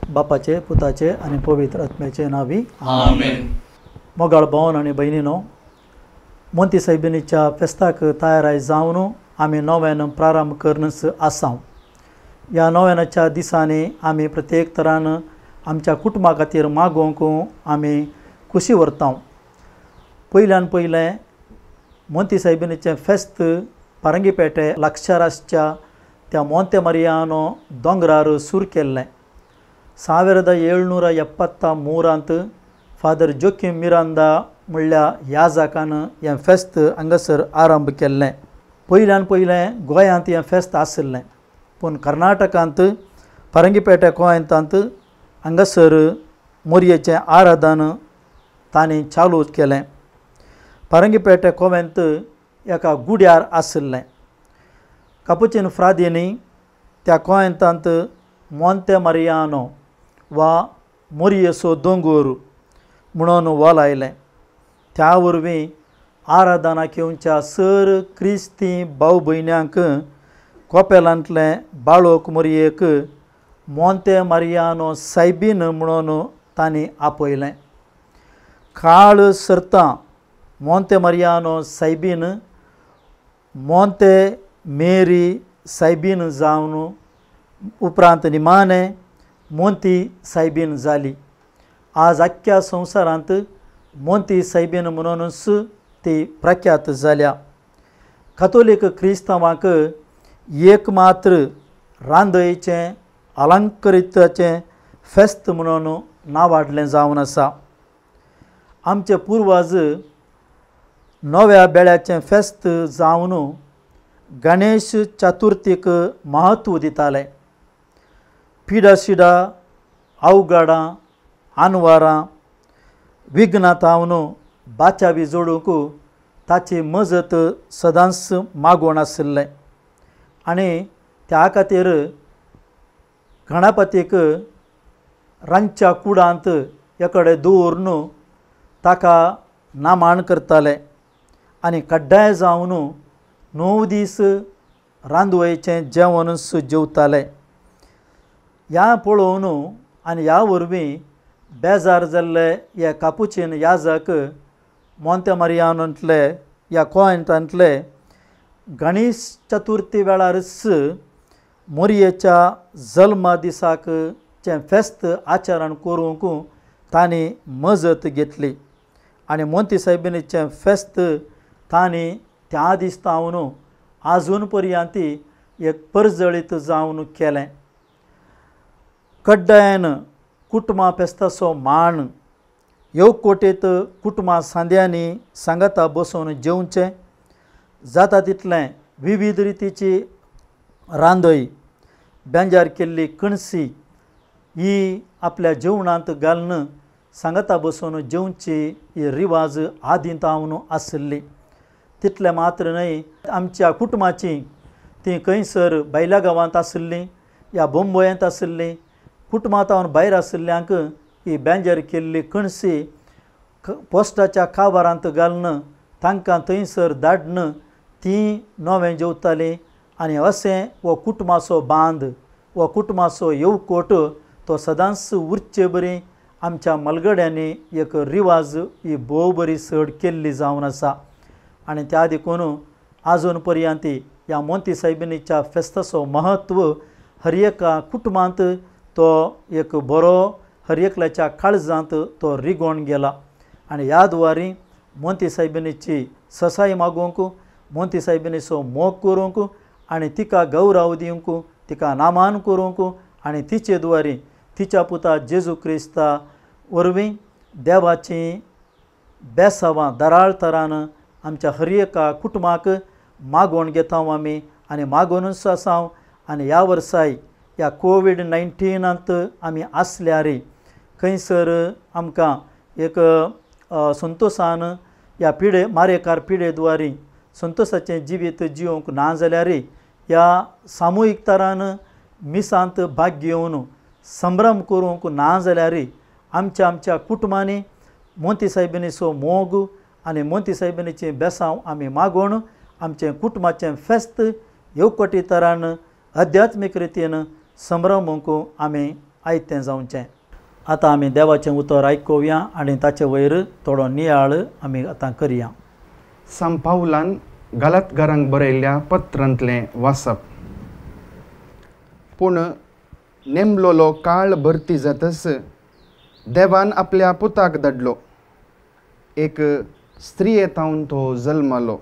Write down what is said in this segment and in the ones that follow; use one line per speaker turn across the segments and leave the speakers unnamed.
बापाचे, पुताचे आनी पवित्र आत्म्याचे नांवी
आमेन।
मोगाळ भावन आनी भयणीनो, मोंती सायबिणीच्या फेस्ताक तयाराय जावन आमी नव्यान प्रारंभ करनच आसा। ह्या नव्यानाच्या दिसांनी आमी प्रत्येक तरान आमच्या कुटुंबा खातीर मागोवंक आमी खुशी व्हरता। पयल्यान पयलें मोंती सायबिणीचें फेस्त पारंगीपेटे लागसार आसच्या त्या मोंते मारियानो दोंगरार सुरू केल्लें। 1773 फादर जोकीम मिरांदा म्हणल्या ह्या जाकान हें फेस्त हांगासर आरंभ केल्लें। पयल्यान पयलें गोंयांत हें फेस्त आशिल्लें, पूण कर्नाटकांत पारंगीपेटे गोंयांत हांगासर मोरयेचें आराधन तांणी चालू केलें। पारंगीपेटे कोवेंत एका गुड्यार आशिल्लें। कापुचीन फ्रादींनी त्या कोवेंतांत मोंते मारियानो वा मोरयेचो दोंगोर म्हणून वलायलें। त्या वरवीं आराधनाक येवच्या सर क्रिस्ती भाव भयण्यांक कोपेलांतलें बाळोक मोरयेक मोंते मारियानो सायबीन म्हणून तांणी आपयलें। काळ सरता मोंते मारियानो सायबीन मोंते मेरी सायबीन जावन उपरांत निमाणे मोंती सायबीन जाली। आज आख्ख्या संवसारांत मोंती सायबीन म्हणूनच ती प्रख्यात जाल्या। कातोलीक क्रिस्तांवांक एक मात्र रांदयचें अलंकरिताचें फेस्त म्हणून नांवाडलें जावन आसा। आमचे पुर्वज नव्या बेळ्याचें फेस्त जावन गणेश चतुर्थीक म्हत्व दिताले। पिडाशिडा, अवघडां, आनवारां, विघ्नां तावन बाचावी जोडूंक ताची मजत सदांच मागोवन आशिल्लें आनी त्या खातीर गणपतीक रांदच्या कुडांत एकडे दवरून ताका नामाण करताले आनी कड्डाय जावन 9 दीस रांदवयेचें जेवणच जेवताले। ह्या पळोवन आनी ह्या वरवीं बेजार जाल्ले हे कापुचीन याजक मोंते मारियानोंतले ह्या कोवेंतांतले गणेश चतुर्थी वेळारच मोरयेच्या जल्मा दिसाक चें फेस्त आचरण करूंक तांणी मजत घेतली आनी मोंती सायबिणीचें फेस्त तांणी त्या दीस तावन आजून पर्यंत एक परजळीत जावन केलें। कड्डायन कुटुंबा फेस्ताचो मान येवकोटेत कुटुंबा सांद्यांनी सांगाता बसून जेवचें, जाता तितलें विविध रितीची रांदय, बेंजार केल्ली कणसी ही आपल्या जेवणांत घालून सांगाता बसून जेवची ही रिवाज आदीं तावन आशिल्ली। तितलें मात्र न्हय, आमच्या कुटुंबाची ती खंयसर भायल्या गांवांत आशिल्लीं या बोंबोयांत आशिल्लीं, कुटुंबां तावन भायर आशिल्ल्यांक ही बेंजार केल्ली कणसी पोस्टाच्या काबारांत घालून तांकां थंयसर धाडून तीं नवें जेवतालीं आनी अशें हो कुटुंबाचो बांद, हो कुटुंबाचो येवकोट तो सदांच उरचे बरी आमच्या मलगड्यांनी एक रिवाज ही भोव बरी चड केल्ली जावन आसा। आनी त्या देखून आजून पर्यंत ह्या मोंती सायबिणीच्या फेस्ताचो म्हत्व हर एका कुटुंबांत तो एक बरो हर एकल्याच्या काळजांत तो रिगोवन गेला आनी ह्या द्वारी मोंती सायबिणीची ससाय मागोवंक, मोंती सायबिणीचो मोग करूंक आनी तिका गौरव दिवंक, तिका नामान करूंक आनी तिचे द्वारी तिच्या पुता जेजू क्रिस्ता वरवीं देवाची बेसावां दराळ तरान आमच्या हर एका कुटुंबाक मागोवन घेता आमी आनी मागोवनूच आसा। आनी ह्या वर्साय ह्या कोवीड-19 आमी आसल्यार खंयसर आमकां एक संतोशान ह्या पिडे मारेकार पिडे द्वारी संतोशाचें जिवीत जिवंक ना जाल्यार ह्या सामुहीक तरान मिसांत भाग घेवन संभ्रम करूंक ना जाल्यार आमच्या आमच्या कुटुंबांनी मोंती सायबिणीचो मोग आनी मोंती सायबिणीचें बेसांव आमी मागोवन आमचें कुटुंबाचें फेस्त येवकोटी तरान आध्यात्मीक रितीन संभ्रमूंक आमी आयतें जावचें। आतां आमी देवाचें उतर आयकुया आनी ताचे वयर थोडो नियाळ आमी आतां करया।
सांत पावलान गालातकारांक बरयल्ल्या पत्रांतलें वाचप। पूण नेमलोलो काळ भरती जातच देवान आपल्या पुताक धाडलो, एक स्त्रिये तावन तो जल्मलो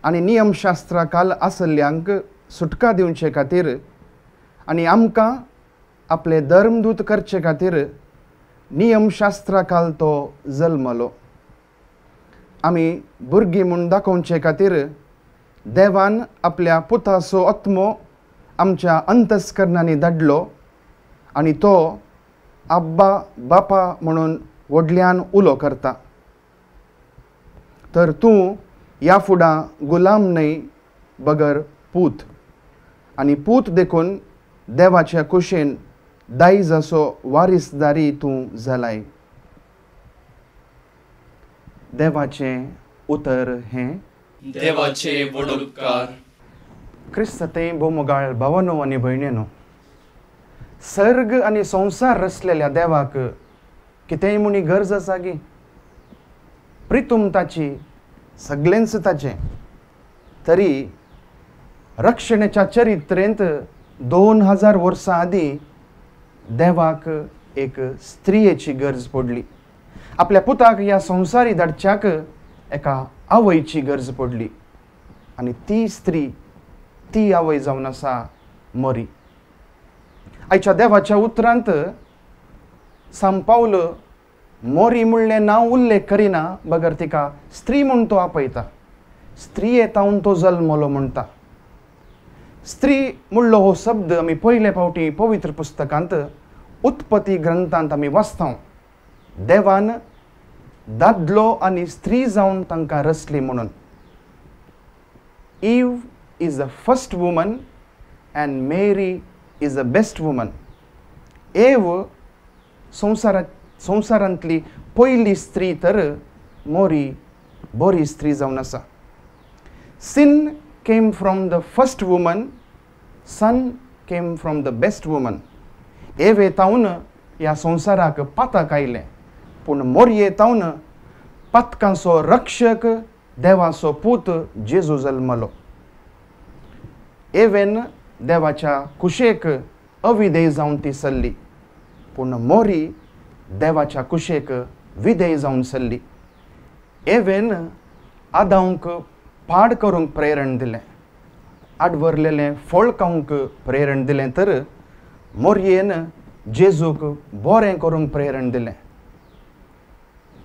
आनी नियमशास्त्रा काल आसल्ल्यांक सुटका दिवचे खातीर आनी आमकां आपले धर्मदूत करचे खातीर नियमशास्त्रा काल तो जल्मलो। आमी भुरगीं म्हूण दाखोवचे खातीर देवान आपल्या पुताचो आत्मो आमच्या अंतस्करणांनी धाडलो आनी तो आब्बा बापा म्हणून व्हडल्यान उलो करता। तर तूं ह्या फुडां गुलाम न्हय बगर पूत, आनी पूत देखून देवाच्या कुशेन दायजाचो वारीसदारी तूं जालाय। देवाचें उतर हें
देवाचे व्हड उपकार।
क्रिस्तांतय भोवमोगाळ भावानो आनी भयणीनो, सर्ग आनी संवसार रचलेल्या देवाक कितेंय म्हणी गरज आसा गी? प्रितूम ताची, सगळेंच ताचें, तरी रक्षणेच्या चरित्रेंत 2000 वर्सां आदीं देवाक एक स्त्रियेची गरज पडली। आपल्या पुताक ह्या संवसारी धाडच्याक एका आवयची गरज पडली आनी ती स्त्री, ती आवय जावन आसा मरी। आयच्या देवाच्या उतरांत सांत पावल मोरी म्हणलें नांव उल्लेख करिना बगर तिका स्त्री म्हूण तो आपयता। स्त्रिये तावन तो जल्मलो म्हणटा। स्त्री म्हणलो हो शब्द आमी पयले फावटी पवित्र पुस्तकांत उत्पत्ती ग्रंथांत आमी वाचता। देवान दादलो आनी स्त्री जावन तांकां रचली म्हणून। Eve is the first woman and Mary is the best woman. Eve संवसारांतली पयली स्त्री तर मोरी बरी स्त्री जावन आसा। Sin came from the first woman, son came from the best woman. एवे तावन ह्या संवसाराक पातक आयलें, पूण मोरये तावन पातकांचो रक्षक देवाचो पूत जेजू जल्मलो। एवेन देवाच्या कुशेक अविधेय जावन ती सल्ली, पूण मोरी देवाच्या कुशेक विधेय जावन सल्ली। एवेन आदावंक पाड करूंक प्रेरण दिलें, आडवरलेलें फळ खावंक प्रेरण दिलें, तर मोरयेन जेजूक बरें करूंक प्रेरण दिलें।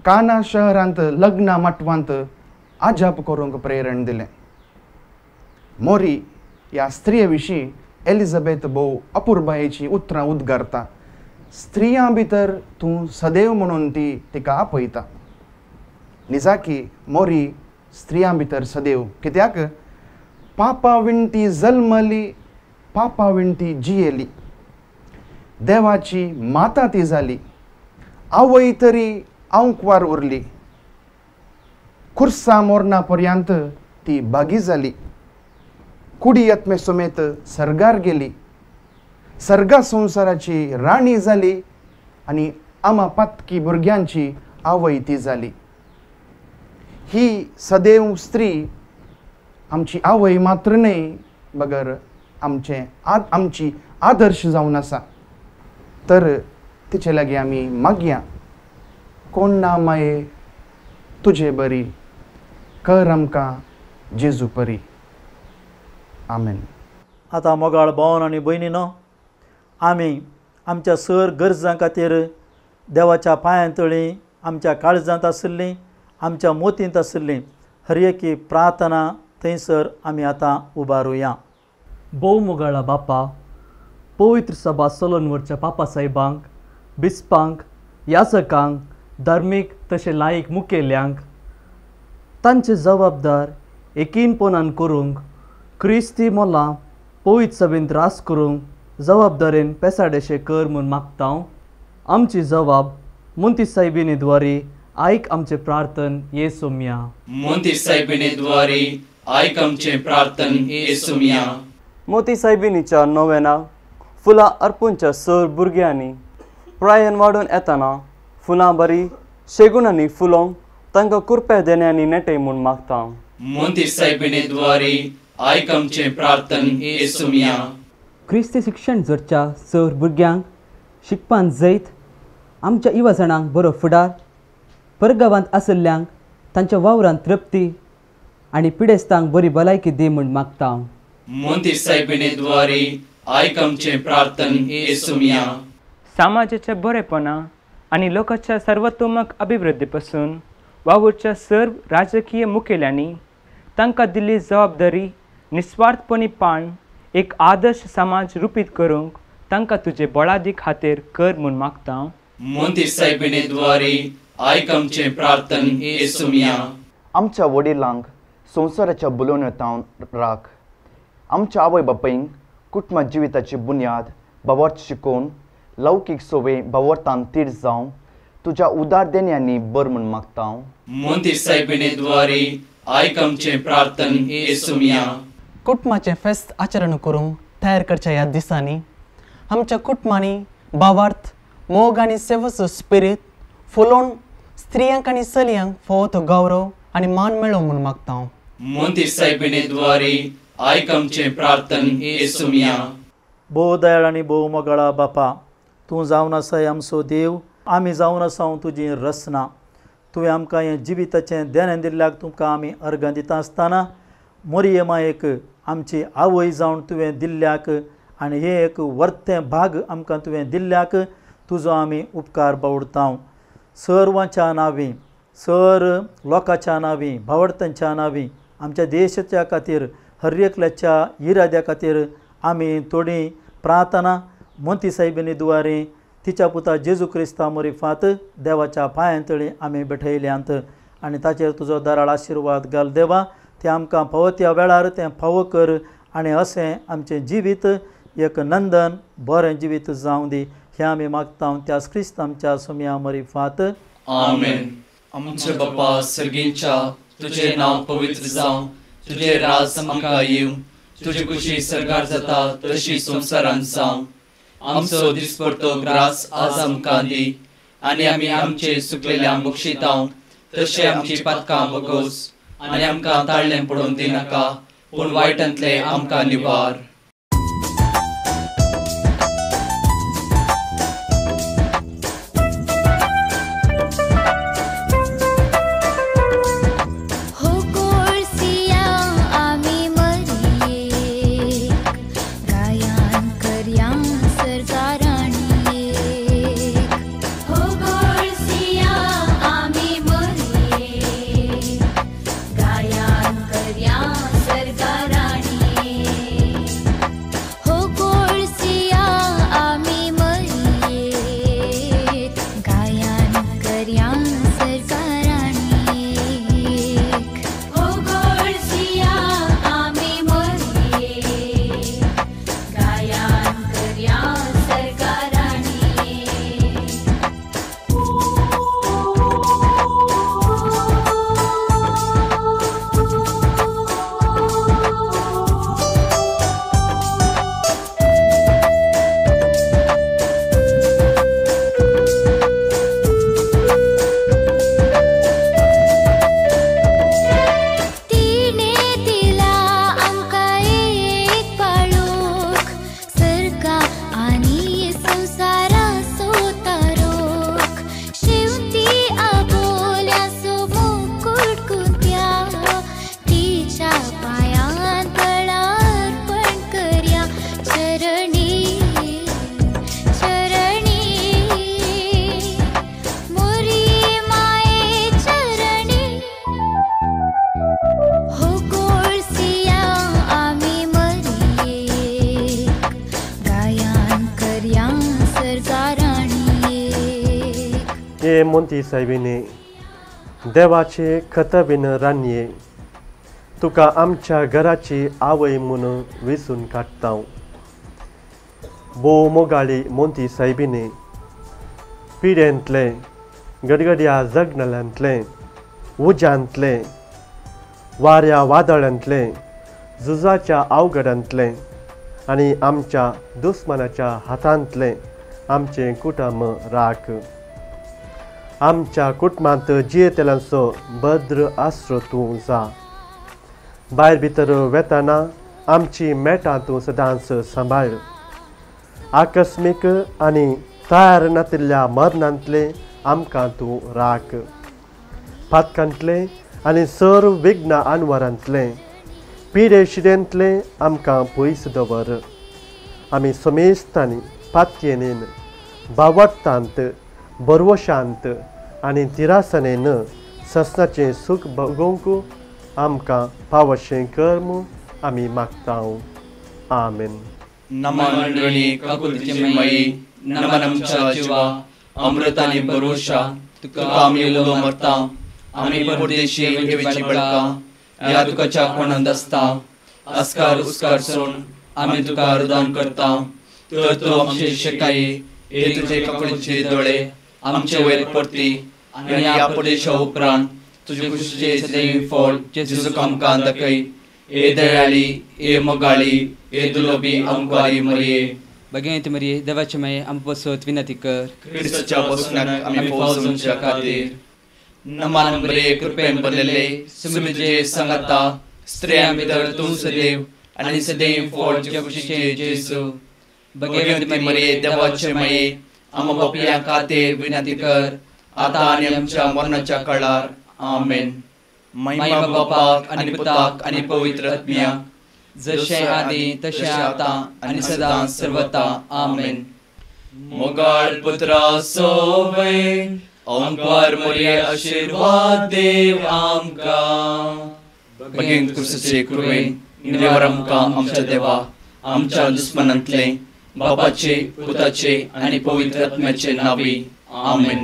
काना शहरांत लग्ना माटवांत आजाप करूंक प्रेरण दिलें। मोरी ह्या स्त्रिये विशीं एलिझाबेथ भोव अपुरबायेची उतरां उद्गारता। स्त्रियां भितर तूं सदैव म्हणून ती तिका आपयता। निजाकी मोरी स्त्रियां भितर सदैव, कित्याक पापा विणती जल्मली, पापा विणती जियेली, देवाची माता ती जाली, आवय तरी आंकवार उरली, खुर्सा मोरना पर्यंत ती बागी जाली, कुडी आत्मे समेत सर्गार गेली, सर्गा संवसाराची राणी जाली आनी आमा पातकी भुरग्यांची आवय ती जाली। ही सदैव स्त्री आमची आवय मात्र न्हय बगर आमचे आमची आदर्श जावन आसा। तर तिचे लागीं आमी मागया, कोण ना माये तुजे बरी, कर आमकां जेजू परी। आमेन।
आतां मोगाळ भावन आनी भयणीनो, आमी आमच्या सर गरजां खातीर देवाच्या पांयां तळी आमच्या काळजांत आशिल्ली, आमच्या मोतींत आशिल्ली हर एकी प्रार्थना थंयसर आमी आतां उबारुया।
भोव मोगाळा बापा, पवित्र सभा चलोवन व्हरच्या पापा साहेबांक, बिस्पांक, याचकांक, धार्मीक तशें लायक मुखेल्यांक तांचे जबाबदार एकीनपणान करूंक, क्रिस्ती मोलां पवित्र सभेंत रास करूंक जबाबदारेन पेसाडेशें कर म्हूण मागता। आमची जबाब मोंती सायबिणी द्वारे आयक आमचें प्रार्थन येसुम्या।
मोंती सायबिणी द्वारे आयक आमचें प्रार्थन येसुम्या।
मोती सायबिणीच्या नोवेना
फुलां अर्पूंच्या सर भुरग्यांनी प्रायन वाडून येताना फुलां बरी शेगुणांनी फुलोवंक तांकां कुरपे देण्यांनी नेटे म्हूण मागता.
मोंती सायबिणी द्वारे आयक आमचें प्रार्थन येसुमिया.
क्रिस्ती शिक्षण जोडच्या सर भुरग्यांक शिकपान जैत, आमच्या युवाजणांक बरो फुडार, परगांवांत आशिल्ल्यांक तांच्या वावरांत तृप्ती आनी पिडेस्तांक बरी भलायकी दी म्हूण मागता.
मोंती सायबिणी द्वारे आयक आमचें प्रार्थन येसुमिया.
समाजाच्या बरेपणा आनी लोकांच्या सर्वतोमक अभिवृद्धी पासून वावुरच्या सर्व राजकीय मुखेल्यांनी तांकां दिल्ली जबाबदारी निस्वार्थपणी पाळून एक आदर्श समाज रुपीत करूंक तांकां तुजे बळादी खातीर कर म्हूण मागता.
मोंती सायबिणी द्वारे आयक आमचें प्रार्थन येसुमिया.
आमच्या वडिलांक संवसाराच्या बुलोवण्यातावन राख, आमच्या आवय बापायंक कुटुंब जिविताची बुन्याद भावार्थ शिकोवन लौकीक सोवे भावार्थान तीर जावं तुज्या उदार देण्यांनी बर म्हूण मागता.
मोंती सायबिणी द्वारे आयक आमचें प्रार्थन येसुमिया.
कुटुंबाचें फेस्त आचरण करूंक तयार करच्या ह्या दिसांनी आमच्या कुटुंबांनी भावार्थ, मोग आनी सेवेचो स्पिरीत फुलोवन स्त्रियांक आनी चलयांक फावो तो गौरव आनी मान मेळो म्हूण मागता.
मोंती सायबिणी द्वारे आयक आमचें प्रार्थन येसुमिया.
भोव दयाळ आनी भोव मोगाळा बापा, तूं जावन आसाय आमचो देव, आमी जावन आसा तुजी रचना. तुवें आमकां हें जिविताचें देणें दिल्ल्याक तुमकां आमी अर्गां दिता आसतना मोरये मायेक आमची आवय जावन तुवें दिल्ल्याक आनी हें एक वर्तें भाग आमकां तुवें दिल्ल्याक तुजो आमी उपकार बावडता. सर्वांच्या नांवी, सर लोकांच्या नांवी, भावडतांच्या नांवी, आमच्या देशाच्या खातीर, हर एकल्याच्या इराद्या खातीर आमी थोडी प्रार्थना मोंती सायबिणी द्वारे तिच्या पुता जेजू क्रिस्ता मोरिफात देवाच्या पांयां तळी आमी भेटयल्यांत आनी ताचेर तुजो दराळ आशिर्वाद घाल देवा. तें आमकां फावो त्या वेळार तें फावो कर आनी अशें आमचें जिवीत एक नंदन बरें जिवीत जावं दी हें आमी मागता त्याच क्रिस्त आमच्या सोम्या मरिफात.
आमेन. आमचे बापा सर्गींच्या, तुजें नांव पवित्र जावं, तुजें राज आमकां येवं, तुजी खुशी सर्गार जाता तशी संवसारांत जावं. आमचो दिसपडतो ग्रास आज आमकां दी आनी आमी आमचे सुकलेल्या बक्षितांव तशें आमची पातकां बगोस आनी आमकां ताळ्ळें पडोवन दिनाका, पूण वायटांतलें आमकां निवार.
मोंती सायबिणी, देवाचे खतबीन रानये, तुका आमच्या घराची आवय म्हूण विसून काडटा. भोव मोगाळी मोंती सायबिणी, पिडेंतलें, गडगड्या जगणल्यांतलें, उज्यांतलें, वाऱ्या वादळांतलें, झुजाच्या अवघडांतलें आनी आमच्या दुस्मानाच्या हातांतलें आमचें कुटुंब राख. आमच्या कुटुंबांत जियेतल्यांचो भद्र आसरो तूं जा. भायर भितर वेताना आमची मेटां तूं सदांच सांबाळ. आकस्मीक आनी तयार नातिल्ल्या मरणांतलें आमकां तूं राख. पातकांतलें आनी सर्व विघ्न अनवरांतलें पिडे शिडेंतलें आमकां पयस दवर. आमी समेस्तांनी पातयेनेन बावडटांत बरवशांत आनी तिरासनेन ससनाचें सूख भोगोवंक आमकां पावशें कर्म आमी मागता. आमेन.
नमन रणी काकुळतीची माई, नमन आमच्या जिवा अमृत आनी भरोशा, तुका आमी उलो मारता. आमी परदेशी वेगवेगळी बळका ह्या दुखाच्या कोणांत आसता. आस्कार उस्कार सोड आमी तुका रुदान करता. तर तूं आमचे शेकाई हे तुजे काकुळतीचे दोळे आमचे वयर परती आनी ह्या परदेशा उपरांत तुजे कुशीचे सदैव फळ जेजूक आमकां दाखय. हे दयाळी, हे मोगाळी, हे दुलोबी आमकां मरिये.
भगिनी मरिये, देवाचे माये, आमकां पासत विनंती कर.
क्रिस्ताच्या बसण्याक आमी फावो जावच्या खातीर. नमन मरिये, कृपेन भरलेले, सुमी तुजे सांगाता, स्त्रियां भितर तूं सदैव आनी सदैव फळ तुज्या कुशीचे जेजू. भगिनी मरिये, देवाचे माये, आमकां पापयां खातीर विनंती कर, आतां आनी आमच्या मरणाच्या काळार. आमेन. महिमा बापाक आनी पुताक आनी पवित्र आत्म्याक,
जशें आदी तशें आतां आनी सदां सर्वता. आमेन.
मोगाळ पुत्रा सोवे ओंकार मरिये आशीर्वाद देव आमकां. भगिनी क्रिस्ताचे कृपेन निलेवर आमकां आमच्या देवा आमच्या दुस्मनांतले बापाचे पुताचे आनी पवित्र आत्म्याचे नावी. आमेन.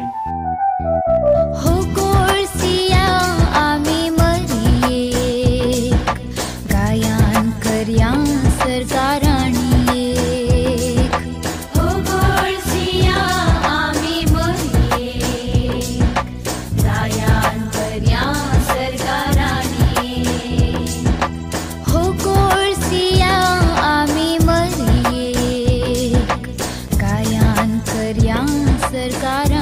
सरकार।